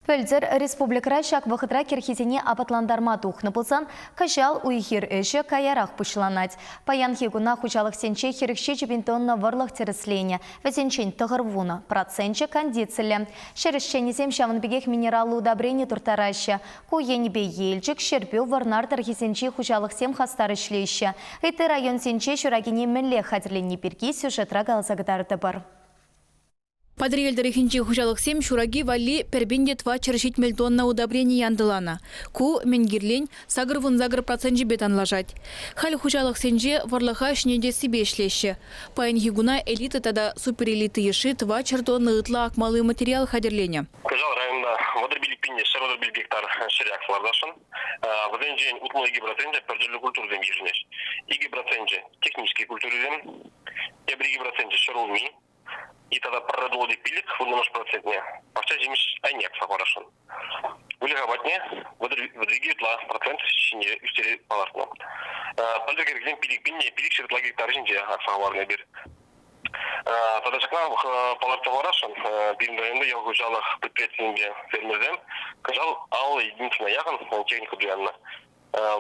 Пӗлтӗр республикӑра ҫак вӑхӑтра кӗрхисене апатлантарма тухнӑ пулсан, кӑҫал уй-хир ӗҫӗ каярах пуҫланать. Паянхи куна хуҫалӑхсенче 47 пин тонна вӑрлӑх тӗрӗсленӗ, вӗсенчен 90 проценчӗ кондициллӗ. Ҫӗр ӗҫченӗсем ҫавӑн пекех минераллӑ удобрени турттараҫҫӗ. Ку енӗпе Елчӗк, Ҫӗрпӳ, Вӑрнар тӑрӑхӗсенчи хуҫалӑхсем хастар ӗҫлеҫҫӗ. Ытти районсенче ҫуракине мӗнле хатӗрленни пирки сюжетра каласа кӑтартӑпӑр. Патӑрьел тӑрӑхӗнчи хуҫалӑхсем ҫураки валли пӗр пин те 470 тонна удобрени янтӑланӑ. Ку, мӗн кирлин, 88 проценчӗпе танлашать. Халь хуҫалӑхсенче вӑрлӑха ҫӗнетессипе ӗҫлеҫҫӗ. Паянхи куна элита тата суперэлита йышши 400 тонна ытла акмалли материал хатӗрленӗ. Кӑҫал районта 35 пин те 135 гектар ҫӗре акса лартасшӑн. Вӗсенчен 62 проценчӗ пӗр тӗрлӗ культурӑсем йышӑнӗҫ. 2 проценчӗ технический культурӑсем, тепӗр 2 проценчӗ ҫӗрулми, И тата пӗрре тулли пилӗк вуннӑмӗш процентне пахча ҫимӗҫ айне акса парасшӑн. Выльӑх апатне 32 ытла процент ҫине ӳстере палӑртнӑ. Пӗлтӗр кӗркунне 5 пин те 500 ытла гектар ҫинче акса хӑварнӑ эпир. Тата ҫакна палӑртса хӑварасшӑн, пирӗн районти ял хуҫалӑх предприятийӗсемпе фермерсем кӑҫал 50 единицӑна яхӑн техника туяннӑ.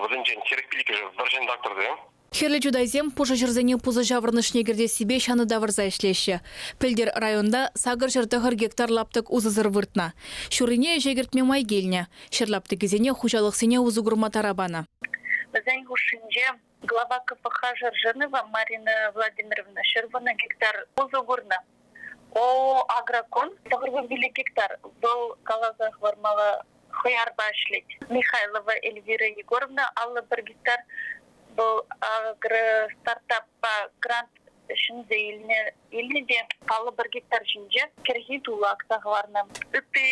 Вӗсенчен 45-шӗ вӗрҫӗн тракторсем. Хӗрлӗ Чутайсем пушӑ ҫӗрсене пусӑ ҫаврӑнӑшне кӗртессипе ҫанӑ тавӑрса ӗҫлеҫҫӗ. Пӗлтӗр районта 809 гектар лаптӑк усӑсӑр выртнӑ. Ҫуррине ӗҫе кӗртме май килнӗ. Ҫӗр лаптӑкӗсене хуҫалӑхсене усӑ курма тара панӑ. Вӗсен хушшинче глава КПХ Жоржинова Марина Владимировна 110 гектар усӑ курнӑ. О Агрокон 95 гектар. Вӑл каласа хӑвармалла хӑярпа ӗҫлет. Михайлова Эльвира Егоровна 51 гектар вӑл агростартаппа грант ҫӗнсе илнӗ, илнӗ те 51 гектар ҫинче кӗрхи тулӑ акса хӑварнӑ. Ытти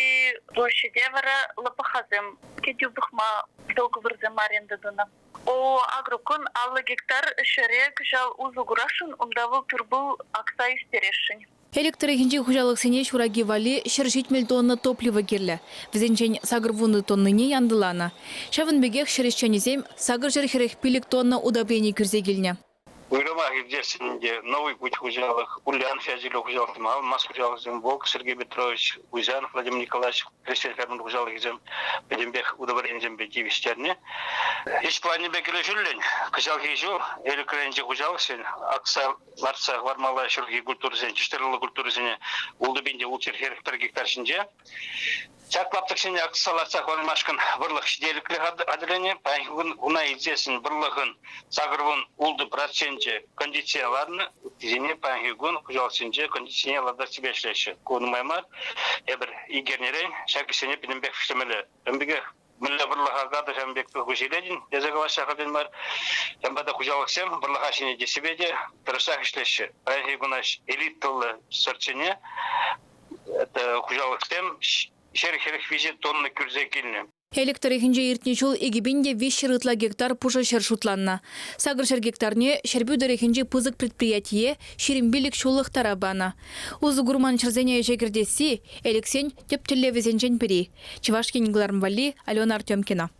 площаде вара лопахасем кӗтӳ пӑхма договорсем аренда тунӑ. О Агрокон 50 гектар ҫӗре кӑҫал усӑ курасшӑн, унта вӑл тыр-пул акса ӳстересшӗн. Элӗк тӑрӑхӗнчи хуҫалӑхсене ҫураки валли 170 тонна топливо кирлӗ. Вӗсенчен 80 тоннине янтӑланӑ. Ҫавӑн пекех ҫӗр ӗҫченӗсем 845 тонна удобрени кӳрсе килнӗ. Уйрӑмах иртессӗн ӗнтӗ Новый путь хуҫалӑх, Ульянов ячӗллӗ хуҫалӑх, Алмаз хуҫалӑхсем, Волк Сергей Петрович, Узянов Владимир Николаевич хресчен фермер хуҫалӑхӗсем пӗтӗмпех удобренисемпе тивӗҫтернӗ. Ӗҫ планӗпе килӗшӳллӗн кӑҫалхи ҫул Элӗк районӗнчи хуҫалӑхсен акса лартса хӑвармалла ҫурхи культурӑсен, тӗштырӑллӑ культурӑсене 6 пин те 641 гектар ҫинче. Ҫак лаптӑксене акса лартса хӑвармашкӑн вӑрлӑх ҫителӗклӗ хатӗрленӗ. Паянхи кун куна илсессӗн вӑрлӑхӑн 86 проценчӗ кондицине ларнӑ. Ыттисене паянхи кун хуҫалӑхсенче кондицине лартассипе ӗҫлеҫҫӗ. Ку нумай мар. Эпир ик эрнерен ҫак ӗҫсене пӗтӗмпех вӗҫлемелле. Ҫавӑн пекех мӗнле вӑрлӑха акатӑр, ҫавӑн пек тухӑҫ илетӗн тесе калаҫҫӗ ахальтен мар. Ҫавӑнпа та хуҫалӑхсем вӑрлӑха ҫӗнетессипе те тӑрӑшсах ӗҫлеҫҫӗ. Паянхи куна элитӑллӑ сортсене хуҫалӑхсем 143 тонна кӳрсе килнӗ. Элӗк тӑрӑхӗнче иртнӗ ҫул 2300 ытла гектар пушӑ ҫӗр шутланнӑ. 800 гектарне Ҫӗрпӳ тӑрӑхӗнчи пысӑк предприятие 25 ҫуллӑх тара панӑ. Усӑ курман ҫӗрсене ӗҫе кӗртесси Элӗксен тӗп тӗллевӗсенчен пӗри. Чӑваш Ен кӑларӑм валли Алена Артемкина.